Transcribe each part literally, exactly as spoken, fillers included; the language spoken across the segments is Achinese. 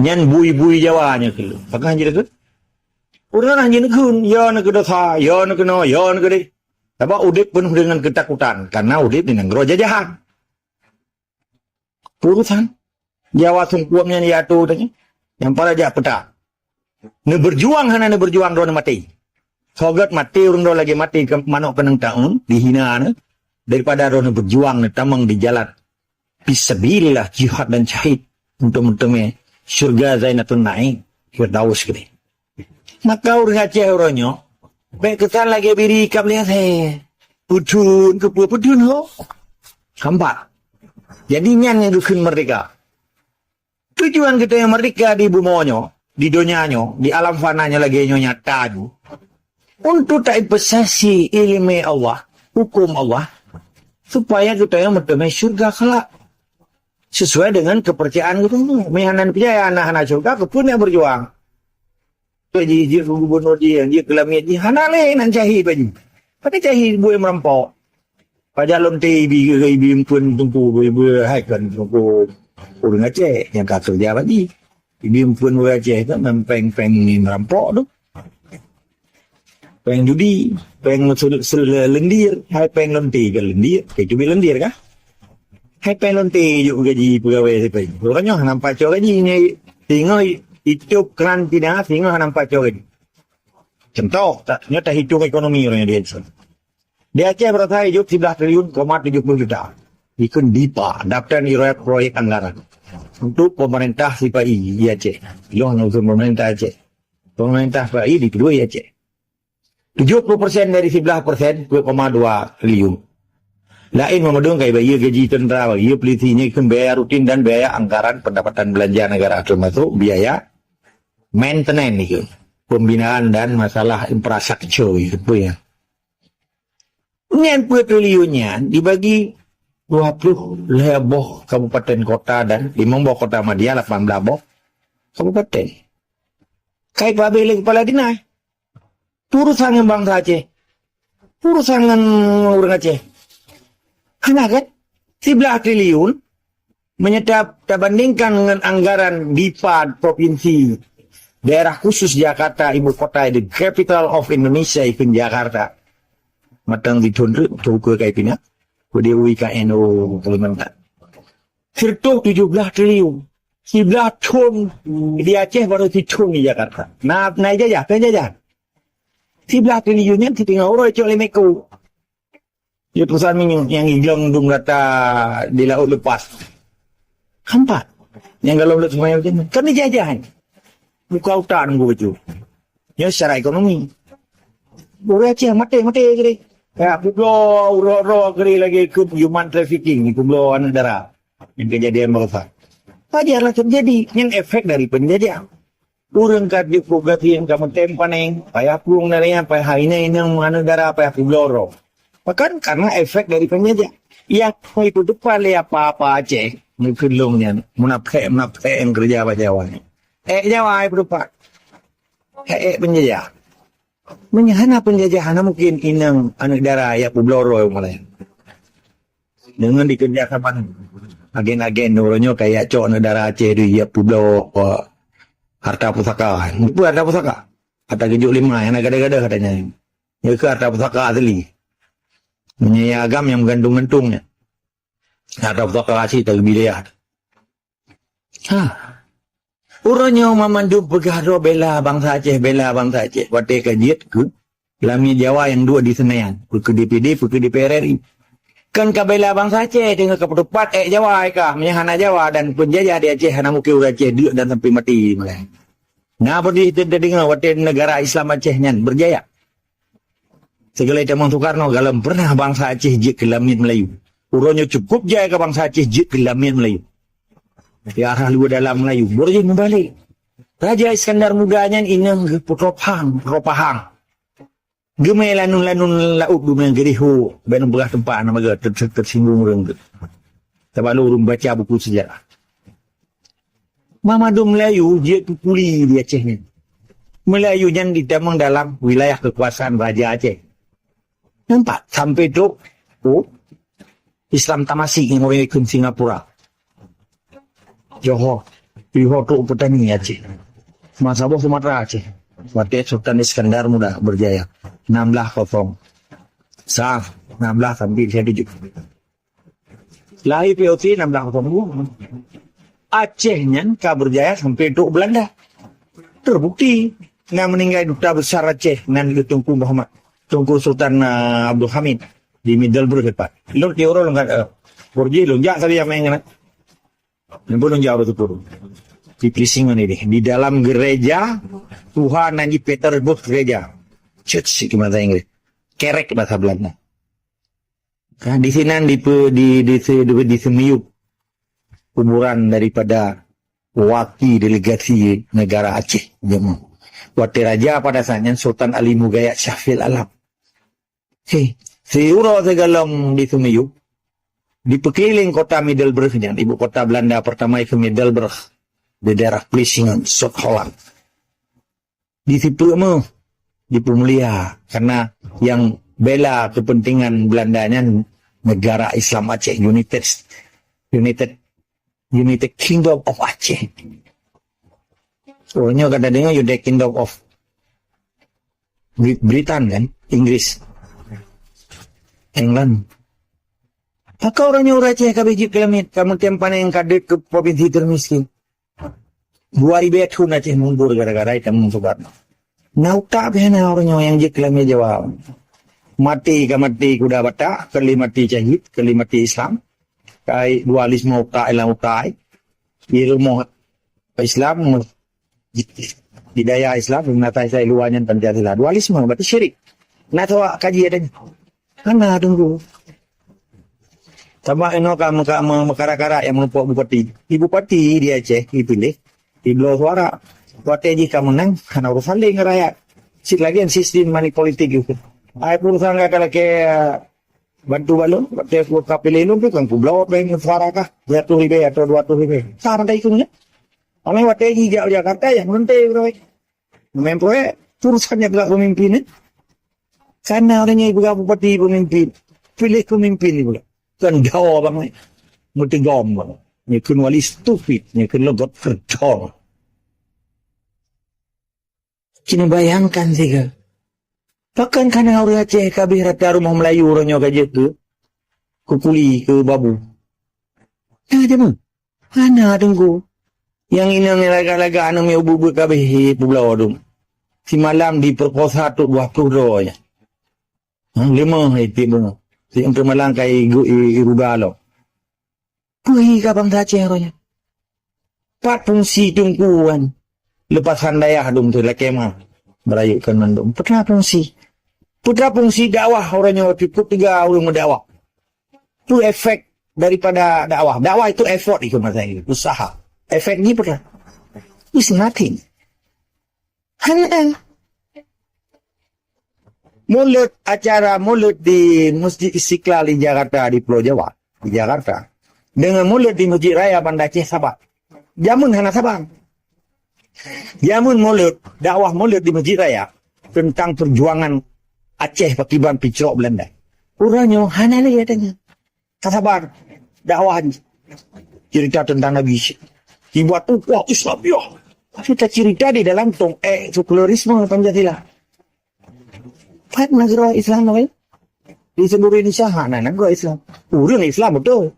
Nyan bui-bui Jawa nyan keuh. Pakon hana jilakon? Ureuëng hana jilakon, ya na keudosa, ya na keunoe, ya na keudeh. Sabab udeb penuh dengan ketakutan karena udeb di nanggroe jajahan. Urusan Jawa sungkuang nyan ya tu tanya. Nyang para jak peta. Neuberjuang hana neuberjuang droe maté. Sogat maté ureuëng droe lagée maté ke manok keunong taun dihina ne daripada droe berjuang ne tamong di jalan fisabilillah jihad dan syahid untuk meuteumé syurga Zainatun Naim Firdaus geude. Maka ureuëng Aceh uroe nyoe bék keusan lagée biri kab lé asée. Peudun keupeue peudun ho. Hambat. Jadi nyan nyang geukheun merdeka. Tujuan geutanyoe merdeka di bumoe nyoe, di donya nyoe, di alam fana nyoe lagée nyoe nyata ju. Untuk tainvestasi iéleumé Allah, huköm Allah, supaya geutanyoe meuteumé syurga kelak. Sesuai dengan kepercayaan geutanyoe. Meuhana peucaya na hana syurga, keupeue na berjuang? Jih, jih keu gubunur jih, jih keu lamiet jih, hana lé nan syahid bak jih. Pada syahid buet meurampok. Pajak lonte ibi ke ibi empeuen teungku, ibi hai kan teungku ureuëng Aceh nyang ka keureuja bak jih. Ibi empeuen ureuëng Aceh tu memang péng-péng ni meurampok tu. Péng judi, péng sel- sel- lendir, hai péng lonte ke lendir, ke cubit lendir kah? Hai péng lonte juk gaji pegawai sipai. Ureuëng nyoe hana pacoe gaji nyai singoh itop karantina singoh hana pacoe gaji. Contoh, tak nyoe tahitung ekonomi ureuëng di Aceh. Di Aceh berasai jeuet siblaih triliun koma tujuh puluh juta. Ikun DIPA, Daftar Proyek Anggaran. Untuk pemerintah sipai di Aceh. Loh nusur pemerintah Aceh. Pemerintah sipai di kedua Aceh. Tujuh puluh persen dari siblaih persen, dua koma dua triliun. Lain memadong kai bayar gaji tentara, bayar polisi ni kan biaya rutin dan biaya anggaran pendapatan belanja negara termasuk biaya maintenance itu. Pembinaan dan masalah infrastruktur itu ya. Nyan peuet triliun nyan dibagi dua puluh lhée boh kabupaten kota dan limong boh kota madya, lapan belas boh kabupaten. Kai pabeh lé kepala dinas. Urusan ngon bangsa Aceh. Urusan ngon ureuëng Aceh. Hana kan? Siblaih triliun menyetap tabandingkan dengan anggaran DIPA provinsi daerah khusus Jakarta ibu kota, the capital of Indonesia ikun Jakarta. Matang di thon tu ke kai pina. Kudi ui ka NU Kalimantan. Seratus tujuh belas triliun. Siblaih thon di Aceh baru sithon di Jakarta. Nah, naik jajah, kan jajah. Siblaih triliun nyan sitingah uroe cok lima ekor. Di perusahaan minyak yang hilang dum rata di laut lepas. Hampat. Yang dalam laut semuanya macam ni. Kami jajah ni. Buka utak nunggu baju. Ya secara ekonomi. Orang Aceh mati-mati kiri. Ya, publo uro-uro kiri lagi ke human trafficking, publo anak dara. Yang kejadian bangsa. Wajarlah terjadi. Yang efek dari penjajah. Ureuëng ka diprogasi nyang ka meutem paneng, payah plueng dari nyan, payah hai nyan inong aneuk dara, payah publoe droe. Bahkan karena efek dari penjajah. Nyang hana itutupan lé apa-apa Aceh, meukeulong nyan, munafék-munafék nyang keureuja bak Jawa nyan. Ék Jawa ai peutupat. Ék, ék penjajah. Meunyoe hana penjajah, hana mungkin inong aneuk dara jak publoe droe mulai. Deungon dikerja saban agen-agen uroe nyoe kaya cok neudara Aceh tu, ya publoe, eh, harta pusaka. Peue harta pusaka? Harta geujok lima nyang na gadoh-gadoh katanya. Nyoe keuh harta pusaka asli. Meunyoe agam nyang meugantung-gantung nyan. Harta pusaka asli teubileah. Ha. Uroe nyoe mamandum peugah droe bela bansa Aceh, bela bansa Aceh. Watée ka jeuet keu lamiet Jawa nyang duek di Senayan, peu keu D P D, peu keu D P R R I. Kon ka bela bansa Aceh, teungoh ka peutupat ék Jawa ai kah, meunyoe hana Jawa dan peunjajah di Aceh hana mungken ureuëng Aceh deuk dan sampai mati malah. Na peudeh teudeungoe watée negara Islam Aceh nyan berjaya. Sigohlom tamong Soekarno, galom pernah bansa Aceh jeuet keu lamiet Melayu. Uroe nyoe cukup jai ka bansa Aceh jeuet keu lamiet Melayu. Di arah luwa dalam Melayu, boleh meubalek. Raja Iskandar Muda nyan inong geuh putroe Pahang, putroe Pahang. Geumé lanun-lanun laôt, geumé geuriho, ban beurah teumpat nama geuh ter- ter- tersinggung ureuëng geuh. Sabab lôn ureuëng baca buku sejarah. Mamandum Melayu jeuet keu kuli di Aceh nyan. Melayu nyan ditamong dalam wilayah kekuasaan Raja Aceh. Nampak? Sampai tu, oh, Islam Tamasik nyang ureuëng ikun Singapura. Johor. Iho trok peutani Aceh. Masa boh Sumatera Aceh. Watèe Sultan Iskandar Muda berjaya. Enam belas kosong. Sah, enam belas sampai saya tujuh. Lahir P O C enam belas kosong dua. Aceh nyan ka berjaya sampai trok Belanda. Terbukti. Nah, meninggal duta besar Aceh, nan Teungku Muhammad, Teungku Sultan, ah, Abdul Hamid di Middelburg tepat. Lôn tiep uroe lôn kata, eh, Borji lôn jak sabe nyang main keunan. Nyan pun lôn jak uroe syukur. Di Vlissingen ini, di dalam gereja Tuhan nan di Petersburg gereja. Church di bahasa Inggris. Kerek bahasa Belanda. Kan di sinan dipe-, di, di, di, di, diseumiyueb kuburan daripada waki delegasi negara Aceh. Watèe raja pada saat nyan Sultan Ali Mugayak Shah Fil Alam. He, siuroe sigohlom diseumiyueb, dipeukeulileng kota Middelburg nyan, ibu kota Belanda pertama itu Middelburg, di daerah Vlissingen, South Holland. Disipeuet meuh, dipeumulia, karena yang bela kepentingan Belanda nyan negara Islam Aceh, United, United, United Kingdom of Aceh. Oh, nyoe ka tadeungoe United Kingdom of Brit-, Britain kan, Inggris, England. Pakon uroe nyoe ureueng Aceh ka bijéh keu lamiet, ka meutem panen, ka deuet keu provinsi termiskin. Dua ribèe thon Aceh mundur gara-gara itam Soekarno. Na utak pih hana uroe nyoe nyang jeuet keu lamiet Jawa. Maté ka maté kuda batak, keu lheueh maté syahid, keu lheueh maté Islam. Kai dualisme utak lam utak. Di rumoh Islam, di daya Islam, na sai-sai luwa nyan Pancasila. Dualisme, berarti syirik. Na tawak kaji adanya. Hana teungku. Sabab inoe ka meuka-, me-, meukara-kara nyang meureumpok bupati. Di bupati di Aceh, dipiléh, dibloe suara. Watèe jih ka meunang, hana urusan lé ngon rakyat. Cit lagèe sistem money politik itu. Ai urusan ka lakèe, eh, bantu balon, watèe ku ka piléh lôn tu kan kubloe beng suara kah, seratus ribèe atau dua ratus ribèe. Sama dah ikut nya. Amai watèe jih jak Jakarta, ya, meunte, bro. Main proyek, urusan nyang gerak pemimpin, eh. Karena orang nyang peugah bupati pemimpin, piléh pemimpin ni pula. Kan dawa bangai. Meuteugom bangai. Nyeukheun wali stupid, nyeukheun leugot keudong. Keuneuk bayangkan siga. Pakon kana ureueng Aceh ka abéh rata rumoh Meulayu uroe nyoe ka jeuet keu, keu kuli, keu babu. Nah, dia mah. Hana teungku. Nyang inong nyang lagak-lagak aneuk miet ubeut-ubeut ka abéh publoe dum. Simalam diperkosa trok dua ploh droe nyan. Ha, leumah iték beungoh. Siuntreuk malam ka igu-, i-, iruga lom. Peue ka bansa Aceh uroe nyoe? Pat fungsi teungku kan? Leupasan dayah dum tu lakèe ma. Beurayeuk keu mandum. Peue teuma fungsi? Peue teuma fungsi dakwah uroe nyoe cukup tiga ureueng meudakwah? Peue efek daripada dakwah? Dakwah itu effort itu maksudnya, usaha. Efek ni peue teuma? It's nothing. Hana. Mulod, acara mulod di Masjid Istiqlal di Jakarta, di Pulo Jawa, di Jakarta, dengan mulod di Masjid Raya Banda Aceh saban. Jameun hana saban. Jameun mulod, dakwah mulod di Masjid Raya tentang perjuangan Aceh pakiban picrok Belanda. Uroe nyoe hana lé tanya. Ka saban dakwah jih. Cerita tentang Nabi Isa. Dibuat ukuah Islam, ya. Tapi tak cerita di dalam tong, eh, sekularisme Pancasila. Pat negara Islam lain. Di seluruh Indonesia, ha, na negara Islam. Ureueng Islam betul.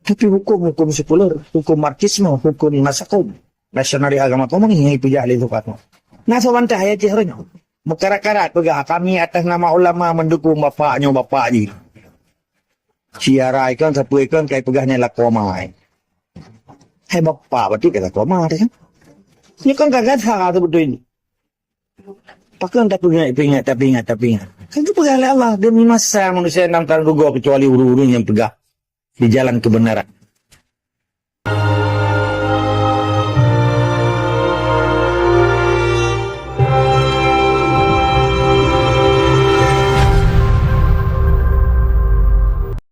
Tapi hukum-hukum sekuler, hukum Marxisme, hukum nasakum, nasionalis agama komunis nyang ipeujak lé Soekarno. Na soe bantah ayat jih uroe nyoe. Meukarat-karat peugah, "Kami atas nama ulama mendukung bapak nyoe, bapak jih." Siarai kan, sapeue kan, kai peugah nyan lakoe ma. Hai bapak, berarti ka lakoe ma teuh kan? Nyoe kan ka gata sebetulnya. Pakon tapeuingat, tapeuingat, tapeuingat, tapeuingat. Kan geupeugah lé Allah, "Demi masa manusia nyang akan rugoe kecuali ureueng-ureueng nyang peugah di jalan kebenaran."